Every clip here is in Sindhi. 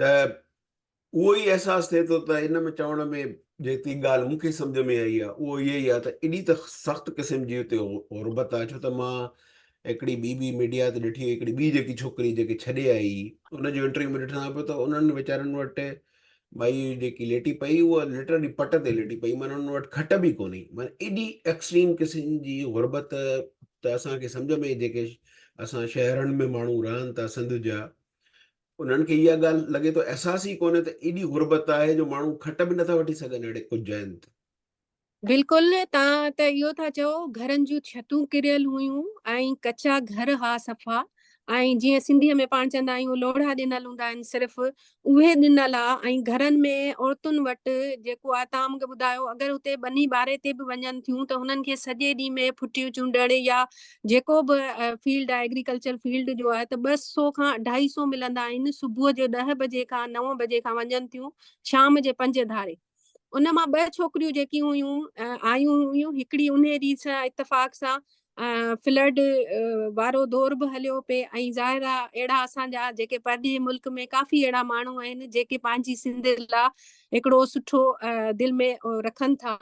ته اهو ئي احساس ٿئي ٿو ته ان ۾ چوڻ ۾ جيتري ڳالهه مون کي سمجهه ۾ آئي آهي اهو اهو ئي آهي ته ايڏي ته سخت قسم جي اتي غربت آهي ڇو ته مان هڪڙي ٻي به ميڊيا تي ڏٺي هڪڙي ٻي جيڪي ڇوڪري جيڪي ڇڏي آئي ان جو انٽرويو ۾ ڏٺان پيو ته انهن ويچارن وٽ مائي جيڪي ليٽي پئي اها لٽرلي پٽ تي ليٽي پئي معنيٰ انهن وٽ کٽ به ڪونهي معنيٰ ايڏي ايڪسٽريم قسم جي غربت ته اسان کي سمجهه ۾ جيڪي اسان شهرن ۾ ماڻهو رهن ٿا سنڌ جا انهن کي اها ڳالهه لڳي ٿو احساس ئي ڪونهي ته ايڏي غربت آهي جو ماڻهو کٽ به نٿا وٺي سگهن اهڙي ڪجهه جاين تي. بلڪل توهان ته اهو ٿا چئو گهرن جون ڇتون ڪريل هيون ۽ ڪچا گهر ها صفا ۽ جيئن سنڌيء ۾ پاڻ چوندا آهيون لوڙها ڏنل هوندا آهن صرف اهي ڏنل ها ۽ گهرن ۾ عورتن وٽ جيڪو آهي توهان مونکي ٻڌايو اگر اتي ٻني ٻاري تي به وڃن ٿيون ته هنن کي سڄي ڏينهن ۾ ڦٽيون چونڊڻ يا جيڪو به فيلڊ آهي ايگريڪلچر فيلڊ جو آهي ته 200 کان 250 ملندا آهن صبح جو 10 بجي کان 9 بجي کان وڃن ٿيون شام جي 5 ڌاري ان مان ٻه ڇوڪريون جيڪي هيون آيون هيون هڪڙي انهي ريت سان اتفاق سان فلڊ وارو دور به هليو پئي ۽ ظاهر آ اهڙا اسان جا جيڪي پرڏيهي ملڪ ۾ ڪافي اهڙا ماڻهو آهن جيڪي پنهنجي سنڌ لا هڪڙو سٺو دل ۾ رکن ٿا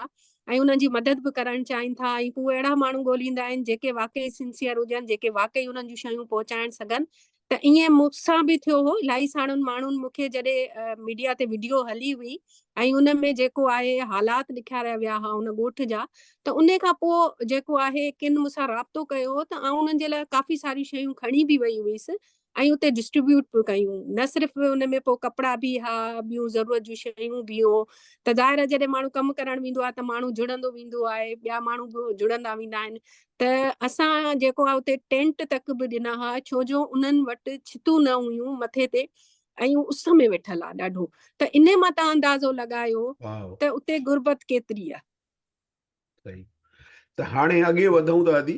۽ انهن جي مدد به ڪرڻ چاهين ٿا ۽ پوء اهڙا ماڻهو ڳوليندا آهن جيڪي واقعي سنسيئر هجن جيڪي واقعي انهن جون شيون پهچائڻ سگهن ته ائين مون سان به ٿيو هو الاهي ساڻن ماڻهن مون کي جڏهن ميڊيا تي وڊيو هلي هئي ۽ ان ۾ جيڪو آهي حالات ڏيکاريا ويا هئا ان ڳوٺ جا ته ان کان پوء جيڪو آهي ڪن مون سان رابطو ڪيو هو ته آئون انهن جي لاء ڪافي ساريون شيون کڻي به وئي هئيس ۽ اتي ڊسٽريبيوٽ به ڪيون نه صرف ان ۾ پوء ڪپڙا به ها ٻيون ضرورت جون شيون به هو ته ظاهر آهي جڏهن ماڻهو ڪم ڪرڻ ويندو آهي ته ماڻهو جڙندو ويندو آهي ٻيا ماڻهو به جڙندا ويندا آهن ته اسان جيڪو آهي اتي ٽينٽ تڪ به ڏنا ها ڇو جو انهن وٽ ڇتون نه هيون مٿي تي ۽ اس ۾ ويٺل آ ڏاڍو ته انهي مان تان اندازو لڳايو ته اتي غربت ڪيتري آ. صحيح ته هاڻي اڳي وڌون ٿا ادي.